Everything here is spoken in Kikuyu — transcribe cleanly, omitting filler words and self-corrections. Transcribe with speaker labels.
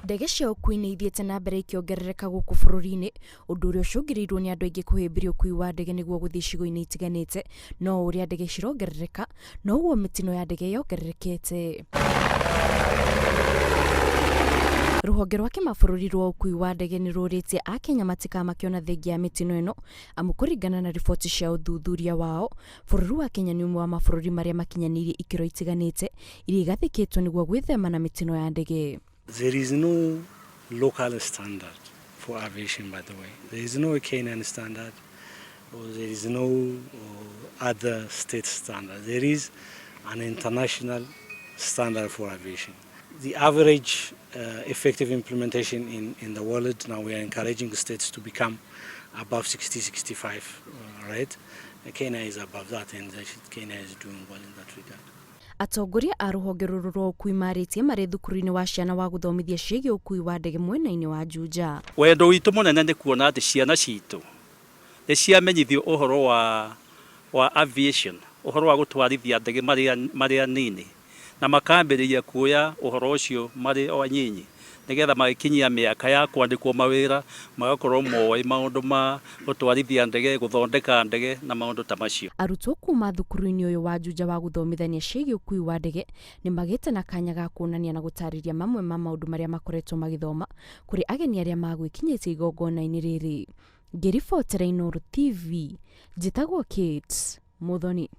Speaker 1: Ndege cia ũkui nĩ ithiĩte na mbere ikĩongerereka gũkũ bũrũri-inĩ, ũndũ ũrĩa ũcũngĩrĩirwo nĩ andũ aingĩ kũhĩmbĩria ũkui wa ndege nĩguo gũthiĩ icigo-inĩ itiganĩte. No o ũrĩa ndege cirongerereka, noguo mĩtino ya ndege yongererekete. Rũhonge rwa kĩmabũrũri rwa ũkui wa ndege nĩ rũrĩtie Akenya matikamake ona thengia ya mĩtino ĩno, amu kũringana na riboti cia ũthuthuria wao, bũrũri wa Kenya nĩ ũmwe wa mabũrũri marĩa makinyanĩirie ikĩro itiganĩte iria igathĩkĩtwo nĩguo gwĩthema na mĩtino ya ndege.
Speaker 2: There is no local standard for aviation, by the way. There is no Kenyan standard or there is no other state standard. There is an international standard for aviation. The average effective implementation in the world, now we are encouraging states to become above 60, 65 rate. Kenya is above that, and Kenya is doing well in that regard.
Speaker 1: Atongoria a rũhonge rũrũ rwa ũkui marĩtie marĩ thukuru-inĩ wa ciana wa gũthomithia ciĩgiĩ ũkui wa ndege mwena-inĩ wa Juja.
Speaker 3: Wendo witũ mũnene nĩ kuona atĩ ciana citũ nĩ ciamenyithio ũhoro wa aviation, ũhoro wa gũtwarithia ndege marĩ anini, na makambĩrĩria kuoya ũhoro ũcio marĩ o anyinyi, nĩgetha magĩkinyia mĩaka ya kwandĩkwo mawĩra magakorwo moĩ maũndũ ma gũtwarithia ndege, gũthondeka ndege na maũndũ ta macio.
Speaker 1: Arutwo kuma thukuru-inĩ ũyũ wa Juja wa gũthomithania ciĩgiĩ ũkui wa ndege nĩ magĩte na kanya ga kuonania na gũtarĩria mamwe ma maũndũ marĩa makoretwo magĩthoma kũrĩ ageni arĩa magwĩkinyĩtie igongona-inĩ rĩrĩ. Ngĩribotera Inooro TV, njĩtagwo Kate Muthoni.